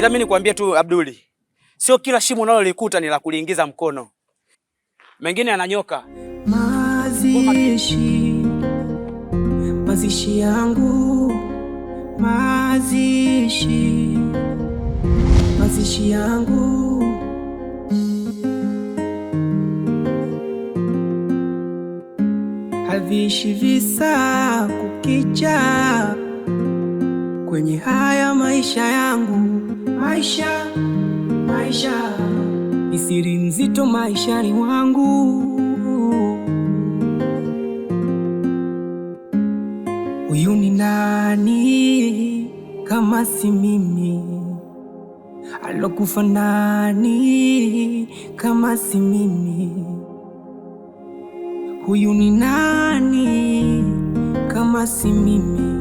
Ila mimi nikwambie tu Abduli, sio kila shimo unalolikuta ni la kuliingiza mkono, mengine yananyoka. Mazishi, mazishi yangu, mazishi, mazishi yangu. Haviishi visa kukicha kwenye haya maisha yangu, maisha, maisha ni siri nzito maishani mwangu. Huyu ni nani kama si mimi? Alokufa nani kama si mimi? Huyu ni nani kama si mimi?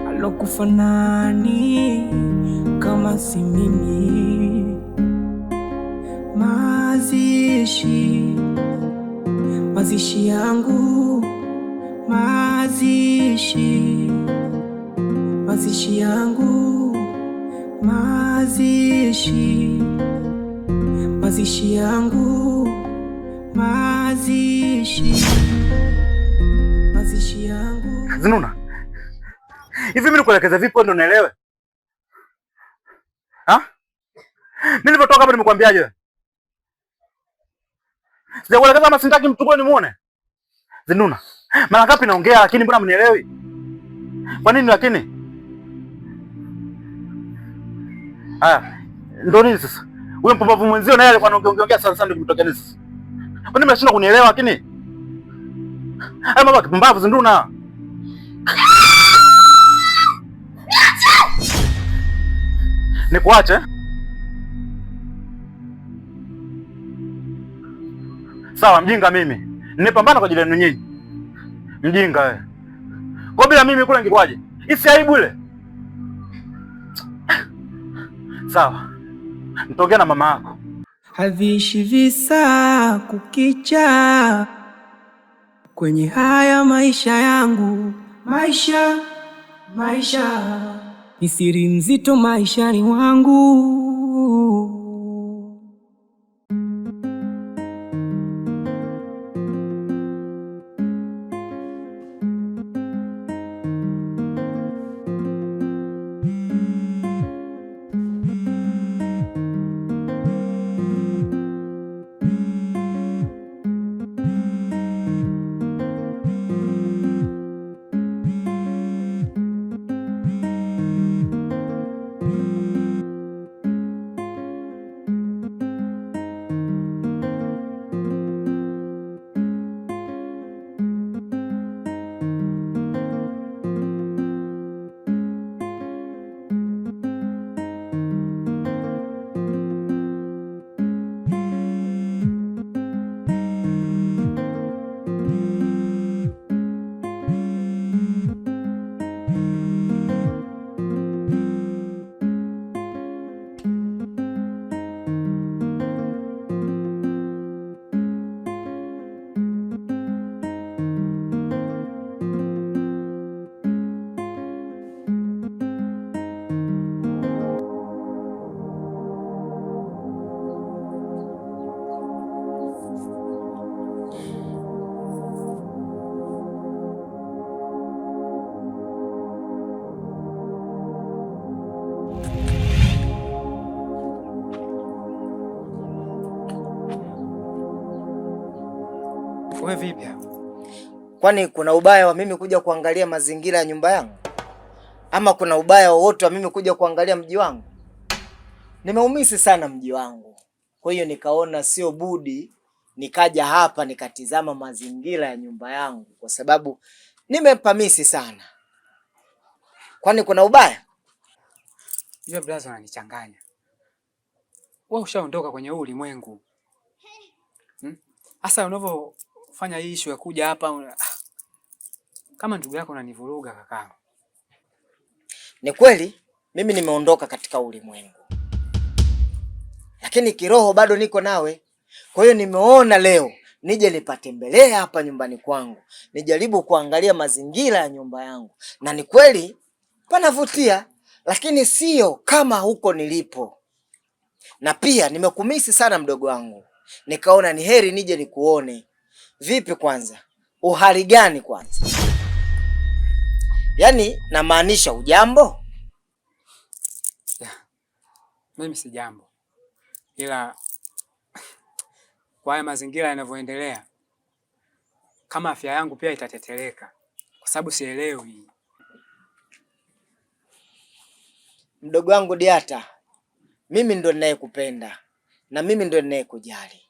Alokufa nani kama si mimi? Mazishi, mazishi yangu, mazishi, mazishi yangu, mazishi, mazishi yangu, mazishi, mazishi yangu. Zinuna, hivi mimi nikuelekeza vipi ndio nielewe? Ha? Mimi nilipotoka hapa nimekuambiaje wewe? Sijakuelekeza kama sitaki mtu nimuone. Zinuna, mara ngapi naongea lakini mbona mnielewi? Kwa nini lakini? Haya, ndio nini sasa? Huyo mpumbavu mwenzio naye alikuwa anaongea sana sana ndio kimetokea nini sasa? Kwa nini mnashindwa kunielewa lakini? Haya mambo ya kipumbavu Zinduna. Nikuache? Sawa, mjinga mimi. Nimepambana kwa ajili yenu nyinyi. Mjinga wewe. Kwa bila mimi kule ingekwaje? Isi aibu ile. Sawa. Nitaongea na mama yako. Haviishi visa kukicha kwenye haya maisha yangu, maisha, maisha ni siri nzito maishani mwangu. Wewe vipi hapo? Kwani kuna ubaya wa mimi kuja kuangalia mazingira ya nyumba yangu? Ama kuna ubaya wowote wa mimi kuja kuangalia mji wangu? Nimeumisi sana mji wangu, kwa hiyo nikaona sio budi nikaja hapa nikatizama mazingira ya nyumba yangu, kwa sababu nimepamisi sana. Kwani kuna ubaya? Yule brother ananichanganya. Wewe ushaondoka kwenye huu ulimwengu. Sasa unavyofanya hii issue ya kuja hapa kama ndugu yako unanivuruga kakaangu. Ni kweli mimi nimeondoka katika ulimwengu, lakini kiroho bado niko nawe. Kwa hiyo nimeona leo nije nipatembelea hapa nyumbani kwangu, nijaribu kuangalia mazingira ya nyumba yangu, na ni kweli panavutia. lakini sio kama huko nilipo. Na pia nimekumisi sana mdogo wangu, nikaona ni heri nije nikuone. Vipi kwanza, uhali gani kwanza? Yaani namaanisha ujambo? Mimi si jambo, ila kwa haya mazingira yanavyoendelea, kama afya yangu pia itatetereka, kwa sababu sielewi. Mdogo wangu Diata, mimi ndo ninayekupenda na mimi ndo ninayekujali.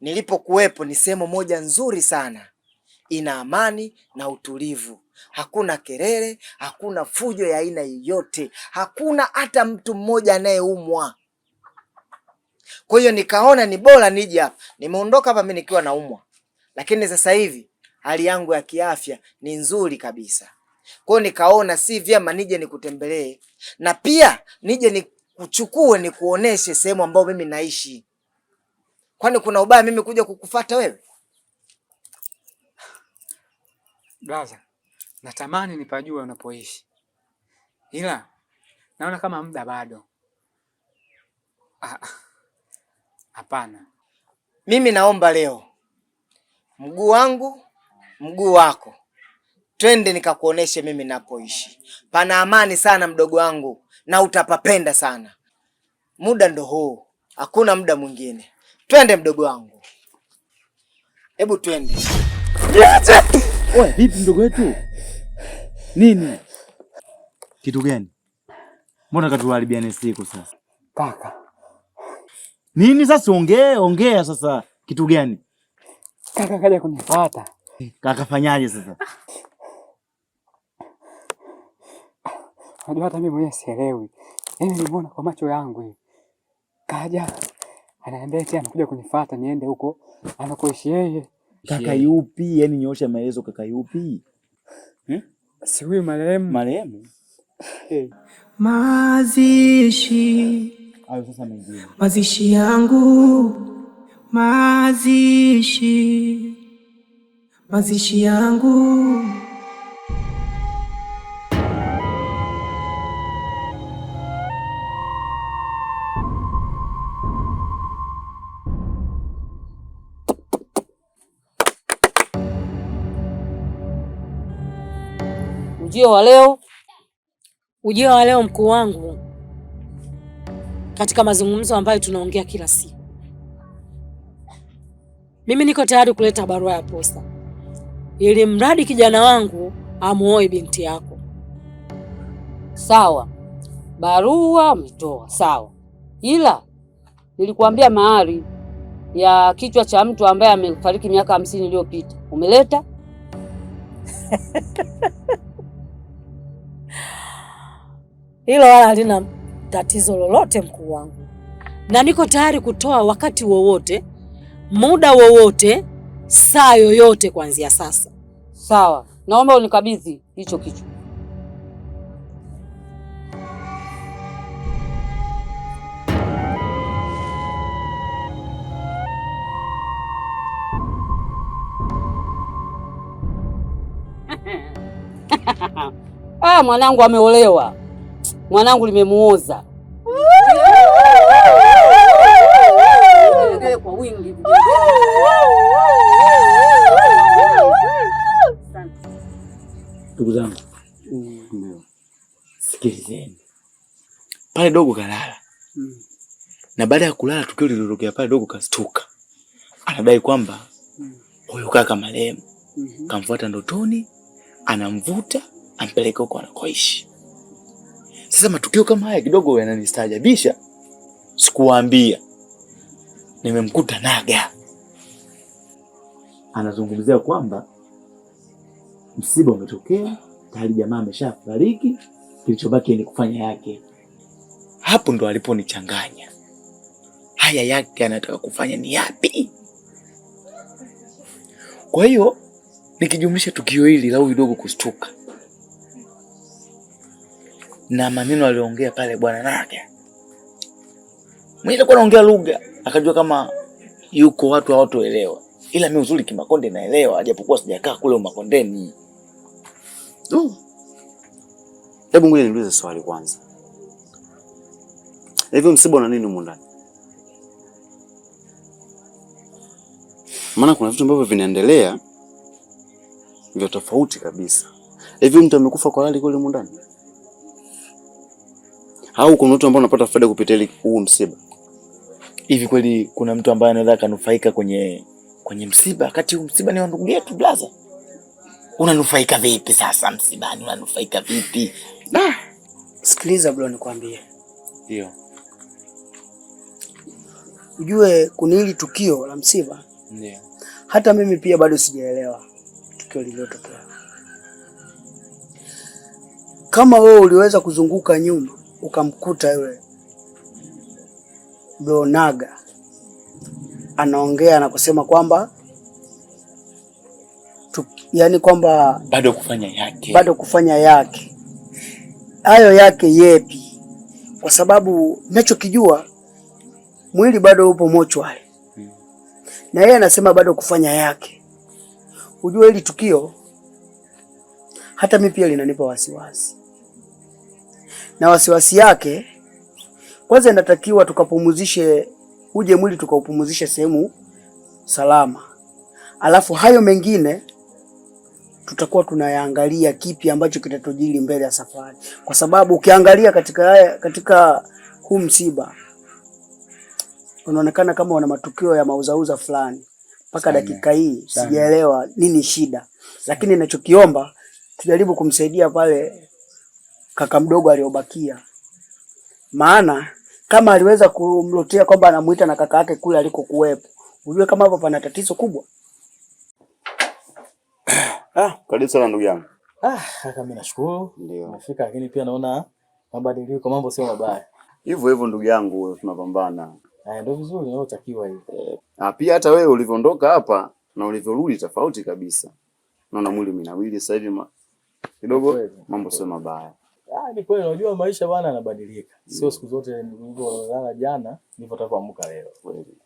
Nilipokuwepo ni sehemu moja nzuri sana, ina amani na utulivu, hakuna kelele, hakuna fujo ya aina yoyote, hakuna hata mtu mmoja anayeumwa. Kwa hiyo nikaona ni bora nije hapa. Nimeondoka hapa mimi nikiwa naumwa, lakini sasa hivi hali yangu ya kiafya ni nzuri kabisa. Kwa hiyo nikaona si vyema nije nikutembelee na pia nije nikuchukue nikuoneshe sehemu ambayo mimi naishi. Kwani kuna ubaya mimi kuja kukufata wewe? Brother, natamani nipajue unapoishi, ila naona kama muda bado. Hapana. Mimi naomba leo mguu wangu mguu wako, twende nikakuoneshe mimi napoishi. Pana amani sana mdogo wangu, na utapapenda sana. Muda ndo huu, hakuna muda mwingine. Twende mdogo wangu, hebu twende. Oe, vipi mdogo wetu? Nini? Kitu gani? Mbona katuharibiane siku sasa? Kaka. Nini sasa ongea, ongea sasa kitu gani? Kaka kaja kunifuata. Kaka fanyaje sasa? Unajua hata mimi mwenyewe sielewi. Yaani nimeona kwa macho yangu hivi. Kaja ananiambia eti anakuja kunifuata niende huko anakoishi yeye. Kaka yupi? Yaani nyoosha maelezo kaka yupi? Si huyu marehemu. Marehemu? Hey. Mazishi, Hayo sasa mengine. mazishi yangu, mazishi, mazishi yangu. Ujio wa leo, Ujio wa leo mkuu wangu, katika mazungumzo ambayo tunaongea kila siku, mimi niko tayari kuleta barua ya posa ili mradi kijana wangu amuoe binti yako. Sawa, barua umetoa sawa, ila nilikuambia mahari ya kichwa cha mtu ambaye amefariki miaka 50 iliyopita umeleta? Hilo wala halina tatizo lolote mkuu wangu, na niko tayari kutoa wakati wowote, muda wowote, saa yoyote kuanzia sasa. Sawa, naomba unikabidhi hicho kichwa. Ah, mwanangu ameolewa. Mwanangu limemuoza. Kwa wingi. Ndugu zangu, sikilizeni. Pale dogo kalala. Na baada ya kulala, tukio lililotokea pale, dogo kastuka. Anadai kwamba huyu kaka marehemu kamfuata ndotoni, anamvuta ampeleke huko anakoishi. Sasa matukio kama haya kidogo yananistaajabisha. Sikuwaambia, nimemkuta Naga anazungumzia kwamba msiba umetokea tayari, jamaa ameshafariki, kilichobaki ni kufanya yake. Hapo ndo aliponichanganya. Haya yake anataka kufanya ni yapi? Kwa hiyo nikijumlisha tukio hili la huyu dogo kustuka na maneno aliongea pale bwana Naga, mimi nilikuwa naongea lugha akajua kama yuko watu hawatoelewa, ila mimi uzuri Kimakonde naelewa, japokuwa sijakaa kule Makondeni. Hebu ngoja niulize swali kwanza. Hivi msiba una nini humu ndani? Maana kuna vitu ambavyo vinaendelea vya tofauti kabisa. Hivi mtu amekufa kwa hali kweli humu ndani? Au kuna watu ambao wanapata faida kupitia huu msiba? Hivi kweli kuna mtu ambaye anaweza akanufaika kwenye msiba, wakati huu msiba ni wa ndugu yetu blaza? Unanufaika vipi sasa msibani? Unanufaika vipi? Sikiliza bro, nikwambie. Ndio. Ujue kuna hili tukio la msiba. Ndio. Hata mimi pia bado sijaelewa tukio lililotokea. Kama wewe uliweza kuzunguka nyuma ukamkuta yule bro Naga anaongea na kusema kwamba yani kwamba bado kufanya yake, bado kufanya yake, hayo yake yepi? Kwa sababu ninachokijua mwili bado upo mochwari na yeye anasema bado kufanya yake. Ujue hili tukio hata mimi pia linanipa wasiwasi, na wasiwasi yake kwanza, inatakiwa tukapumuzishe uje mwili tukaupumuzishe sehemu salama, alafu hayo mengine tutakuwa tunayaangalia kipi ambacho kitatujili mbele ya safari, kwa sababu ukiangalia katika huu msiba unaonekana kama wana matukio ya mauzauza fulani mpaka dakika hii sijaelewa nini shida, lakini ninachokiomba tujaribu kumsaidia pale kaka mdogo aliyobakia, maana kama aliweza kumlotea kwamba anamuita na kaka yake kule alikokuwepo, ujue kama hapo pana tatizo kubwa. Ah, karibu sana ndugu yangu. Ah, kaka mimi nashukuru. Ndio. Nimefika lakini pia naona mabadiliko, mambo sio mabaya. Hivyo hivyo ndugu yangu, tunapambana. Ah, ndio vizuri inayotakiwa hivi. Ah, pia hata wewe ulivyoondoka hapa na ulivyorudi tofauti kabisa. Naona mwili umenawili sasa hivi kidogo, mambo sio mabaya. Ah, ni kweli unajua maisha bwana yanabadilika. Sio siku zote nilivyolala jana ndivyo nitakapoamka leo. Kweli.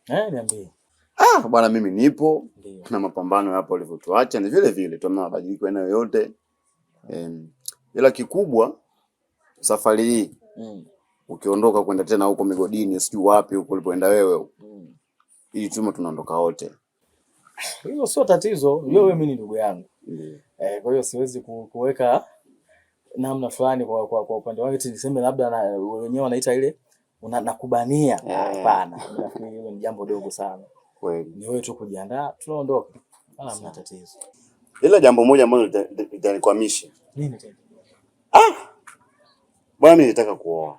Niambie. Ah, bwana mimi nipo na mapambano hapo walivyotuacha ni vile vile tu, mabadiliko aina yoyote. Ila kikubwa safari hii ukiondoka kwenda tena huko migodini sijui wapi huko ulipoenda wewe huko. Hii chuma tunaondoka wote. Hilo sio tatizo. Wewe mimi ni ndugu yangu. Kwa hiyo siwezi kuweka namna fulani kwa upande wangu eti niseme labda wenyewe wanaita ile nakubania. Hapana. Nafikiri hilo ni jambo dogo sana. Kweli. Ni wewe tu kujiandaa, tunaondoka. Wala hamna tatizo. Ila jambo moja ambalo litanikwamisha. Nini tena? Ah! Bwana mimi nilitaka kuoa.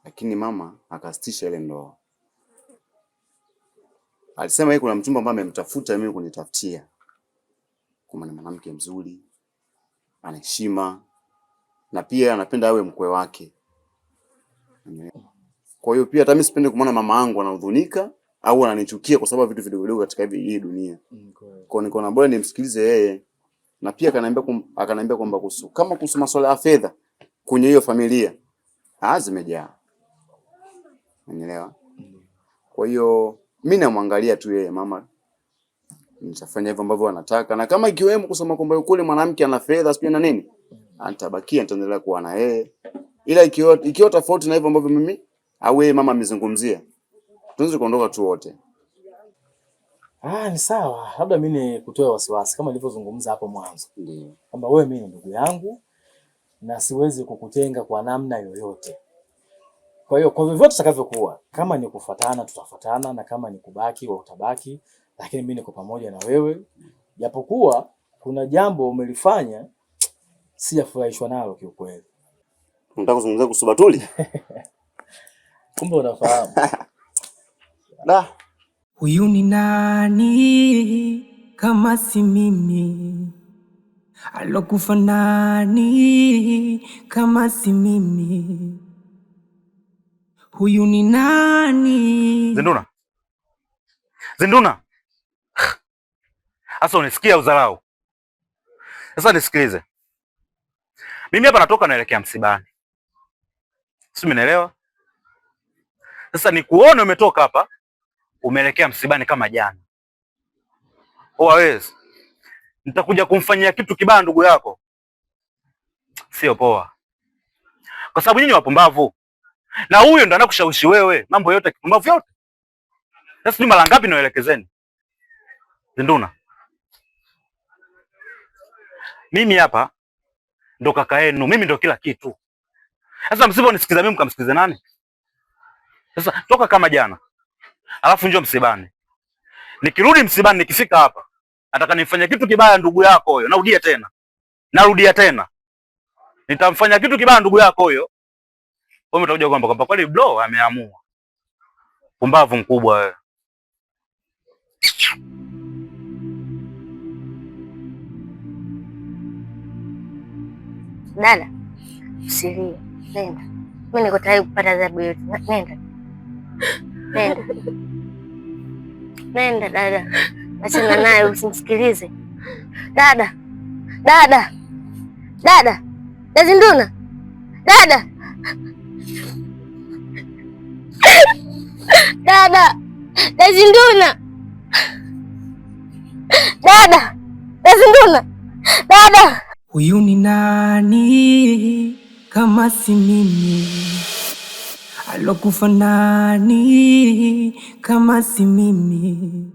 Lakini mama akasitisha ile ndoa. Alisema yeye kuna mchumba ambaye amemtafuta mimi kunitafutia. Kwa ni mwanamke mzuri, ana heshima na pia anapenda awe mkwe wake. Kwa hiyo pia hata mimi sipendi kumwona mama yangu anahudhunika au ananichukia kwa sababu vitu vidogo vidogo katika hii dunia. Kwa hiyo nikaona bora nimsikilize yeye. Na pia akaniambia kwamba kuhusu kama kuhusu masuala ya fedha kwenye hiyo familia zimejaa. Unanielewa? Kwa hiyo mimi namwangalia tu yeye mama, nitafanya hivyo ambavyo anataka, na kama ikiwemo kusema kwamba yule mwanamke ana fedha sijui na nini, nitabakia nitaendelea kuwa na yeye, ila ikiwa tofauti na hivyo ambavyo mimi au yeye mama amezungumzia, tunaweza kuondoka tu wote. Ah, ni sawa. Labda mimi nikutoe wasiwasi kama nilivyozungumza hapo mwanzo. Ndio. Kwamba wewe mimi ni ndugu yangu na siwezi kukutenga kwa namna yoyote. Kwa hiyo kwa vyovyote tutakavyokuwa, kama ni kufuatana tutafuatana na kama ni kubaki wewe utabaki, lakini mimi niko pamoja na wewe. Japokuwa kuna jambo umelifanya sijafurahishwa nalo kiukweli. Unataka kuzungumzia kuhusu Batuli? Kumbe unafahamu. Da. Huyu ni nani kama si mimi? Alokufa nani kama si mimi? Huyu ni nani? Zinduna. Zinduna. Sasa unisikia udharau. Sasa nisikilize. Mimi hapa natoka naelekea msibani. Sio, umenielewa? Sasa nikuone umetoka hapa umeelekea msibani kama jana. Huwezi. nitakuja kumfanyia kitu kibaya ndugu yako, sio poa, kwa sababu nyinyi wapumbavu, na huyo ndo anakushawishi wewe mambo yote kipumbavu yote. Sasa ni mara ngapi naelekezeni? Zinduna, mimi hapa ndo kaka yenu, mimi ndo kila kitu. Sasa msiponisikiza mimi mkamsikize nani? Sasa toka kama jana, alafu njoo msibani. Nikirudi msibani, nikifika hapa nataka nifanye kitu kibaya ndugu yako huyo. Narudia tena, narudia tena, nitamfanya kitu kibaya ndugu yako huyo. Wewe utakuja kwamba kweli bro ameamua. Pumbavu mkubwa wewe. Dada, usilie, nenda. Mimi niko tayari kupata adhabu yote. Nenda, nenda, nenda dada, achana naye, usimsikilize. Dada, dada, dada, Dazinduna, dada, dada, Dazinduna, dada, Dazinduna, dada. Huyu ni nani kama si mimi? Alokufa nani kama si mimi?